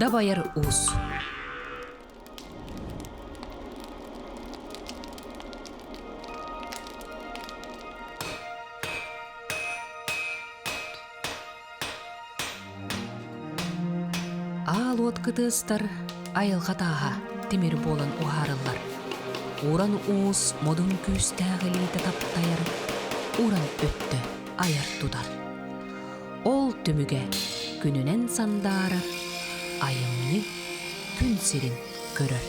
Дабайар уус. Аал уот кытыастар айылҕа тааһа тимир буолан уһаарыллар. Уран уус модун күүстээх илиитэ таптайар, уран өттө айар тутар. Ол түмүгэ күнүнэн сандаарар, айымньы күн сирин көрөр.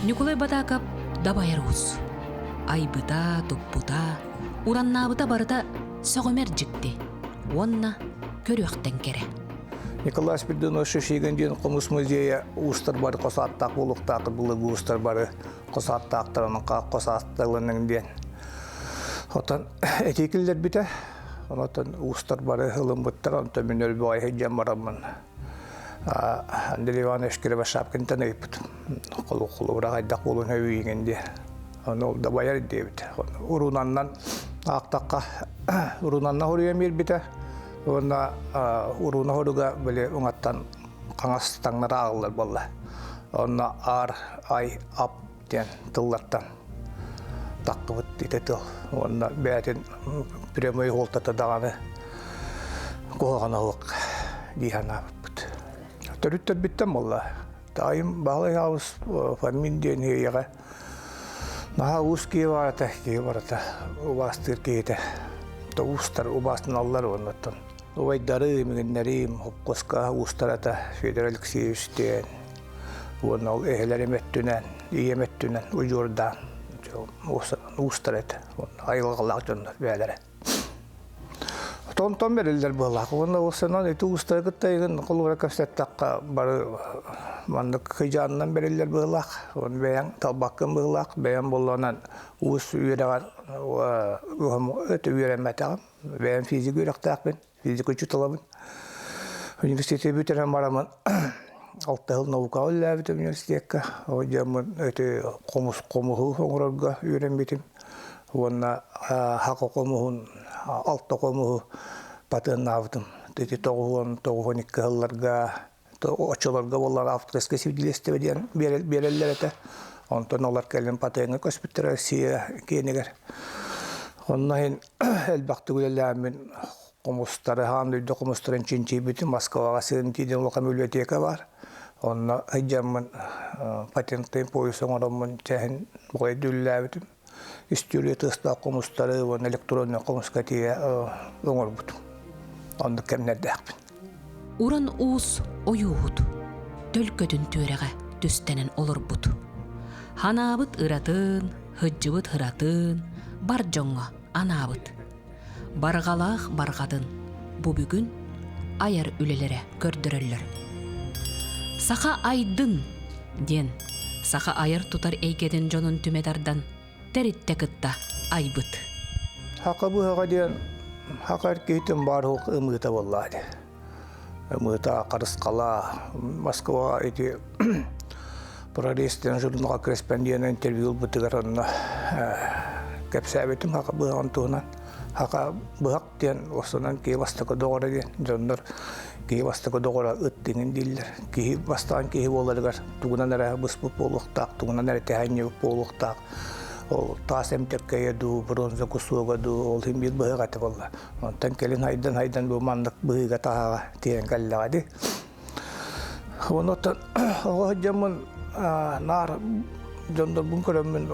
Ньукулай Батаакап дабайар уус. Айбыта, туппута, ураннаабыта барыта сөҕүмэр дьикти уонна көрүөхтэн кэрэ. Николай Спиридонович Шишигин диэн хомус музейа уустар бары хос ааттаах буолуохтаах былыргы уустар бары хос ааттаахтарын хос аатталының диэн. Отон этии киллэрбитэ. Онотон уустар бары ылыммыттар, онтон мин өлбөҕөй сылдьан бараммын Андрей Иванович Кривошапкинтан ыйыппытым. Холобура хайдах буолуон өйүүгүн диye. Ону ол дабайар диэбит. Урунаннан аахтахха урунанна хоруйан биэрбитэ. Уонна уруна хоруга били уҥаттан хаҥас таҥнара ааҕыллар буолла. Онно ар, ай, ап диэн тыллартан таххыбыт ити тыл. Уонна бэйэтин прямой суолтата даҕаны куһаҕана суох дии санаабыппыт. Төрүттэрбиттэн буолла. Таайым Баһылай Аҕабыс Фомин диэн иэйэҕэ наһаа уус киһи барата, киһи барата убаастыыр киһитэ. Уустар убаастаналлар уоннаттан. Убайдарым, игиннэрим, хопкуоска уустарата Федор Алексеевич диэн Уонна ол эһэлэрим өттүнэн, ийэм өттүнэн удьуордаан уустар этэ. Айылҕалаах дьоннор бэйэлэрэ. Тонтон бэриллэр буоллах. Уонна уустанан ити уустары кытта игин холура кэпсэттэххэ бары маннык кыдьаанынан бэриллэр быһыылаах. Уон бэйэҥ талбаккын быһыылаах. Бэйэм буоллаҕынан уус үөрэҕэр өтө үөрэммэтэҕим. Бэйэм физик үөрэхтээхпин. Физика учууталабын. Университеты бүтэрэн бараммын алта сыл наукаҕа үлэлээбитим университекка. Ол дьоммун өтө хомус хомуһу оҥорорго үөрэммитим. Уонна хака хомуһун, алта хомуһу патеннаабытым. Ити тоҕуһуон, тоҕуһуон икки сылларга оччолорго буоллар авторское свидетельство диэн биэрэллэр этэ. Онтон олор кэлин патеҥҥа көспүттэрэ Россия киэнигэр. Онно иһин элбэхтик үлэлээммин хомустары, аан дойду хомустарын чинчийбитим. Москваҕа сыын диэн улахан библиотека баар. Онно сылдьаммын патентный пояс оҥороммун чэһин буҕайдыы үлэлээбитим. Үстүөрүйэ тыастаах хомустары уонна электроннай хомуска тиийэ оҥорбутум. Оннук кэмнэрдээхпин. Уран уус ойууһут, төлкөтүн түөрэҕэ түстэнэн олорбут. Ханаабыт ыратын, һыддьыбыт һыратын бар дьоҥҥо анаабыт. Барҕалаах барҕатын бу бүгүн айар үлэлэрэ көрдөрөллөр. Саха айдын диэн саха айар-тутар эйгэтин дьонун түмэ тардан тэриттэ кытта айбыт. Хака быһаҕа диэн хака эр киһитин баар суох ымыыта буоллаа дии. Ымыыта харысхала Москваҕа ити прорезтен журналга корреспондент интервью ылбытыгар онно кэпсээбитим хака быһаҕын туһунан. Хака быһах диэн осунан киһи бастакы доҕоро диэн дьоннор киһи бастакы доҕоро ыт диҥин дииллэр. Киһи бастаан киһи буоларыгар тугунан эрэ быспыт буолуохтаах, тугунан эрэ тэһэнньибит буолуохтаах. Ол таас эмтэккэйэ дуу, бронза кусуога дуу, ол иһин биир быһах этэ буолла. Онтон кэлин хайдан-хайдан бу маннык быһыыга таһаҕа тиийэн кэллэҕэ дии. Онуттан оҕо сылдьаммын наар дьоннорбун көрөммүн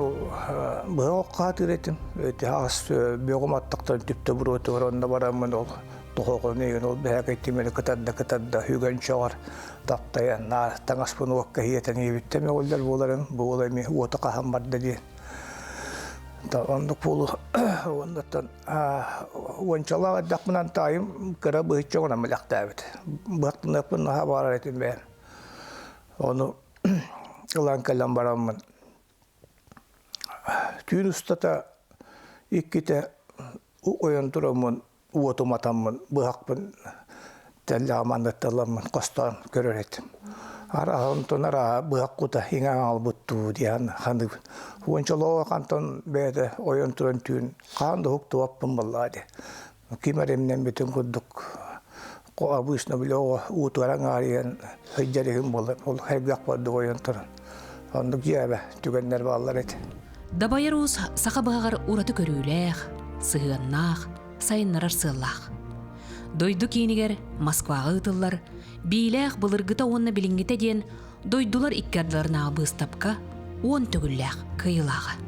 быһа окко сатыыр этим. Ити ас бөҕүм аттахтарын түптэ буруотугар онно бараммын ол тоһоҕону игин ол бэһэкэй тимири кытарда кытарда үгэн чоҕор таптайан наар таҥаспын уокка иһиэтэн иэбиттэн мөҕүллэр буоларым бу уол эмиэ уоту хаһан барда диэн. Оннук буолу оннуттан Уончалаах эрдэхпинэн таайым кыра быһычча оҥорон бэлэхтээбит. Быһахтаныахпын наһаа баҕарар этим бэйэм. Ону ылан кэлэн бараммын түүн устата иккитэ ойон тураммын уоту уматаммын быһахпын тэллэҕим анныттан хостоон көрөр этим. Арааһа онтон арааһа быһах кута иҥэн хаалбыт дуу диэн саныыбын. Уончалоох антон бэйэтэ ойон туран түүн хаан да уһуктубаппын буоллаҕа дии. Ким эрэ имнэммитин курдук обычно били оҕо уутугар аҥаарыйан сылдьар иһин буолар. Ол хайгах курдук ойон туран. Оннук дьиэбэ түгэннэр бааллар этэ. Дабайар уус саха быһаҕар ураты көрүүлээх, сыһыаннаах, сайыннарар сыаллаах. Дойду киинигэр Москваҕа ыытыллар Биилээх былыргыта уонна билиҥҥитэ диэн дойдулар икки ардыларынааҕы быыстапка 10 төгүллээх кыайыылааҕа.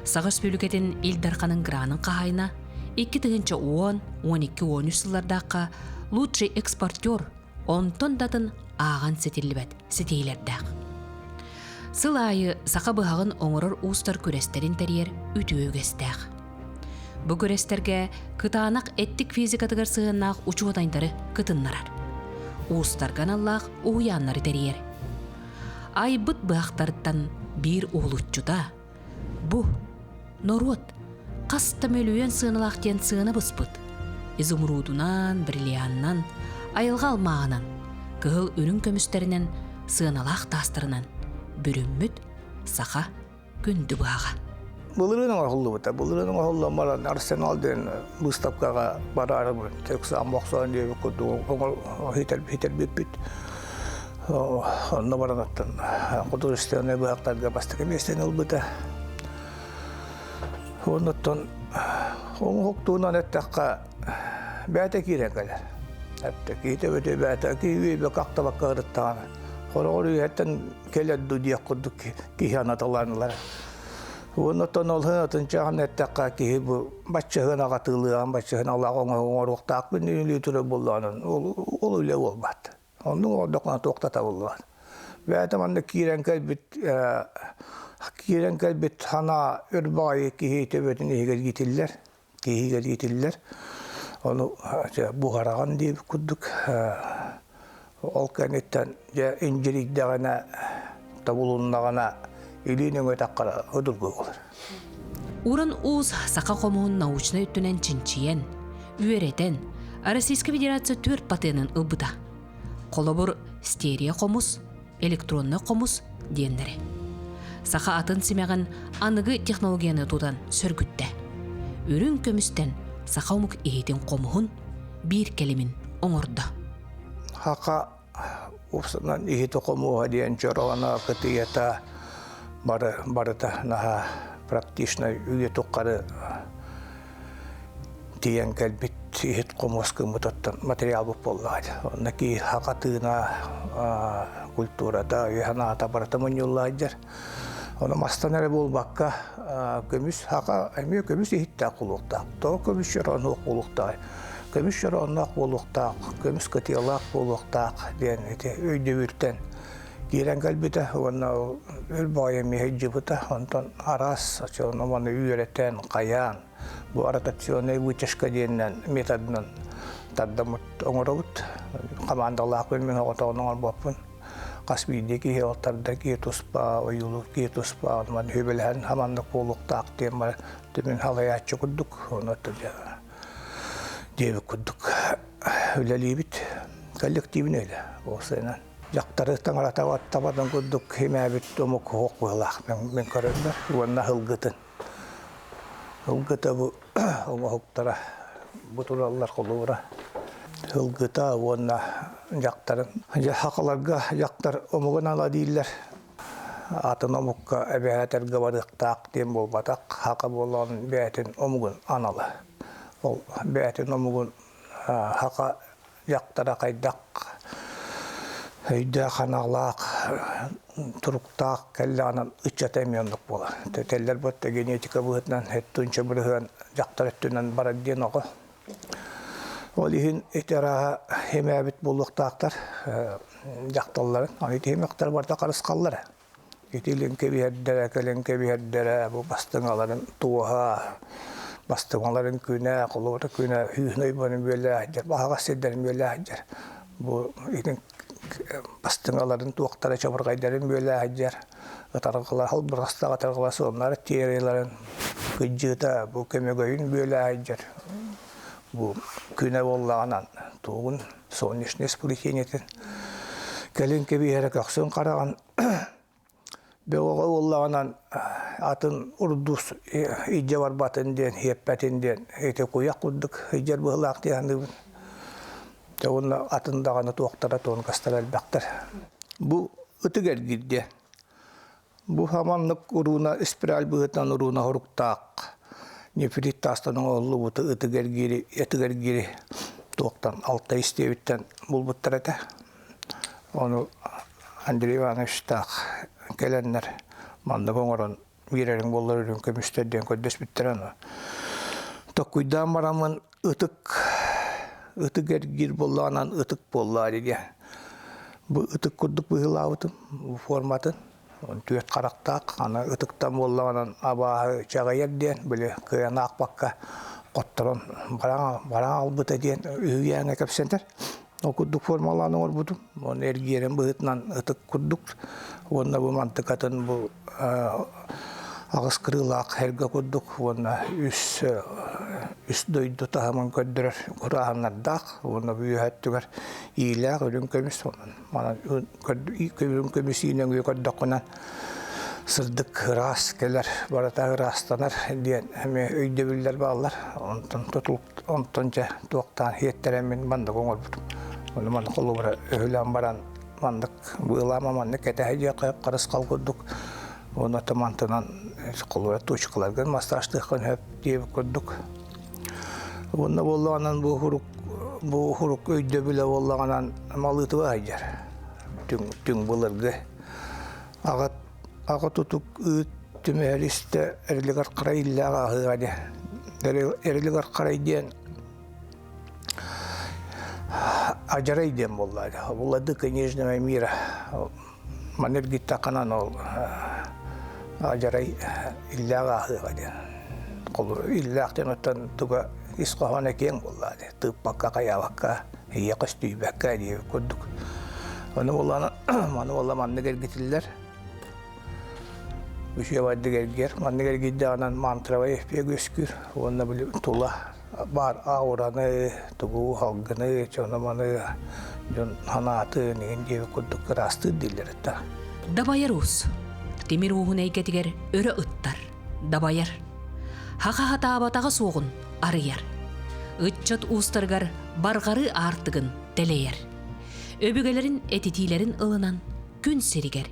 Саха Өрөспүүбүлүкэтин Ил Дарханын гранын хаһаайына 2010, 12-13 сыллардаахха лучший экспортер, онтон да атын ааҕан ситиллибэт ситиһиилэрдээх. Сыл аайы саха быһаҕын оҥорор уустар күрэстэрин тэрийэр үтүө үгэстээх. Бу күрэстэргэ кытаанах эттик физикатыгар сыһыаннаах учуонайдары кытыннарар. Уустарга аналлаах уһуйааннары тэрийэр. Айбыт быһахтарыттан биир уһулуччута бу норуот хас да мөлүйүөн сыаналаах диэн сыана быспыт. Изумрудунан, бриллианынан, айылҕа алмааһынан, кыһыл үрүҥ көмүстэринэн сыаналаах таастарынан бүрүммүт саха күндү быһаҕа. Былырыын оҥоһуллубута. Былырыын оҥоһуллан баран Арсенал диэн быыстапкаҕа бараары тексаан бохсоон диэбит курдук хитэрбиппит. Онно баран оттон художественнай быһахтарга бастакы миэстэни ылбыта. Оннуттан оҥоһуктуунан эттэххэ бэйэтэ киирэн кэлэр. Эптэ киһитэ бөтө бэйэтэ киһи үйэбэ ахтабакка ырыттаҕына хороҕор үйэттэн кэлэр дуу диэх курдук киһи анаталаан ылар. Оннуттан ол атын чаҕын эттэххэ киһи бу баччаһын аҕатыылыаҕын баччаһын алаах оҥоруохтаахпын үлүү турар буоллаҕынан ол үлэ буолбат. Оннук оҥордоххуна туох да табыллыбат. Бэйэтэ манна киирэн кэлбит киирэн кэлбит санаа өр баҕайы киһи төбөтүн иһигэр иитиллэр, киһигэр иитиллэр. Ону буһараҕын диэбит курдук ол кэнниттэн дьэ индьирийдэҕинэ, тобулуннаҕына илии нөҥүө таххара судургу буолар. Уран Уус саха хомуһун научнай өттүнэн чинчийэн, үөрэтэн, Российскай Федерация түөрт патенын ылбыта. Холобур, стерео хомус, электроннай хомус диэннэри. Саха атын симэҕин аныгы технологияны тутан сөргүттэ. Үрүҥ көмүстэн саха омук иһитин хомуһун биир кэлимин оҥордо. Хака Уопсайынан иһити-хомуоһа диэн чороона кытыйата бары барыта наһаа практичнай үйэ тухары тиийэн кэлбит иһит-хомуос гыммытыттан материалбыт буоллаҕа дии. Онно киһи хака тыына, культурата, өйө-санаата барыта мунньулла сылдьар. Ону мастан эрэ буолбакка, көмүс хака эмиэ көмүс иһиттээх буолуохтаах. Тоҕо көмүс чороонуох буолуохтааҕый? Көмүс чороонноох буолуохтаах, көмүс кытыалаах буолуохтаах диэн ити өйдөбүлтэн киирэн кэлбитэ уонна өл баҕайы эмиэ сылдьыбыта. Онтон араас оччоҕуна маны үөрэтэн, хайаан, бу ротационная вытяжка диэнинэн методынан тардаммыт оҥоробут. Хамаандалаахпын мин оҕотоҕун оҥорбоппун. Хас биирдии киһи ол тардар киһи туспа, ойуулуур киһи туспа, онон сүбэлэһэн хаманнык буолуохтаах диэн баран түмүн халайааччы курдук, ону диэбит курдук үлэлиибит. Коллективный үлэ уопсайынан. Дьахтары таҥарата табатын курдук химээбит омук суох быһыылаах мин көрөрбөр уонна ылгытын. Ылгыта бу оҥоһуктара бу тураллар холобура. Ылгыта уонна дьахтарын сахаларга дьахтар омугун ала дииллэр. Атын омукка эбэһээтэргэ барыахтаах диэн буолбатах, саха буолан бэйэтин омугун анала. Ол бэйэтин омугун саха дьахтара хайдах өйдөөх-санаалаах, туруктаах кэллэҕинэ ыччата эмиэ оннук буолар. Тэтэллэр буотта генетика быһыытынан өттүнчэ бырыһыан дьахтар өттүнэн барар диэн оҕо. Ол иһин ити арааһа эмээбит буолуохтаахтар дьахталларын. Аны ити эмэхтэр барыта харысхаллара. Ити илин кэбиһэрдэрэ, кэлин кэбиһэрдэрэ бу бастыҥаларын туоһа, бастыҥаларын күнэ, холобура күнэ сүүһүн ойбонун бүөлээх баһаҕас сирдэрин бүөлээх Бу итин бастыҥаларын туохтара чабырҕайдарын бүөлээх ытарҕала халбырҕастаах ытарҕала суоннар тиэрилэрин кыдьыыта бу көмөгөйүн бүөлээх Бу күнэ буоллаҕынан тугун солнечный сплетениетин кэлин кэбиһэрэ көхсүн хараҕын. Бөҕөҕө буоллаҕынан атын урдус илдьэ барбатын диэн, иэппэтин диэн ити куйах курдук илдьэр быһыылаах дии саныыбын. Дьэ уонна атын даҕаны туохтара тонкостара элбэхтэр. Бу ытык эргиир диэн. Бу хаманнык урууна спираль быһыытынан урууна хоруктаах нефрит таастан оҥоһуллубут ытык эргиири ытык эргиири туохтан Алтай истиэбиттэн булбуттар этэ. Ону Андрей Ивановичтаах кэлэннэр маннык оҥорон биэрэриҥ буоллар үрүҥ көмүстэр диэн көрдөспүттэрэ ону. Токкуйдаан бараммын ытык ытык эргиир буоллаҕынан ытык буоллаа диэн. Бу ытык курдук быһыылаабытым форматын. Түөрт харахтаах, аны ытыктан буоллаҕынан абааһы чаҕыйар диэн, били кыайан аахпакка хотторон баран баран албыта диэн үһүйээҥҥэ кэпсэтэр. Ол курдук формалаан оҥорбутум. Уонна эргиэрин быһыытынан ытык курдук. Уонна бу мантыкатын бу аҕыс кырыылаах эргэ курдук уонна үс үс дойду таһымын көрдөрөр курааһыннардаах уонна бу үөһэ өттүгэр иилээх үрүҥ көмүс манан үрүҥ көмүс иинэҥ көрдөххүнэ сырдык ыраас кэлэр барыта ыраастанар диэн эмиэ өйдөбүллэр бааллар онтон тутулук Онтон дьэ туохтаан иһиттэрэммин маннык оҥорбутум. Ону маннык холобура өһүлээн баран маннык быылаама маннык кэтэһэ диэххэ харысхал курдук. Уонна мантынан холобура точкаларгын массажтыаххын сөп диэбит курдук. Уонна буоллаҕынан бу хурук бу хурук өйдөбүлэ буоллаҕынан малыытыба сылдьар. Түҥ түҥ былыргы аҕа Аҕа тутук ыыт түмэһэр истэ Эрилигэр Харай иллээх ааһыаҕа диэн. Эрилигэр Харай диэн Адьарай диэн буолла. Владыка Нижнего мира. Маны эргиттэххинэн ол Адьарай иллээх ааһыаҕа диэн. Холобур, иллээх диэн оттон туга ис хоһооно киэҥ буолла диэн. Тыыппакка, хайаабакка, ийэ көстүйбэккэ диэбит курдук. Ону буоллаҕына, маны буолла маннык эргитиллэр. Үчүгэйдик эргийэр. Маннык эргийдэҕинэн мантровай эффект үөскүүр уонна били тула баар аураны, тугу салгыны, дьону-маны, дьон санаатын игин диэбит курдук ыраастыыр дииллэр этэ. Дабайар уус. Тимир ууһун эйгэтигэр өрө ыттар, дабайар. Хаха хатаабатаҕа суоҕун арыйар. Ыччат уустарыгар барҕарыы аартыгын тэлэйэр. Өбүгэлэрин этитиилэрин ылынан күн сиригэр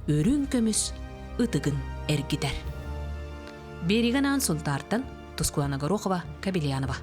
үрүҥ көмүс ытыгын эргитэр. Берега Сунтаартан Тускулана Горохова, Кабельянова.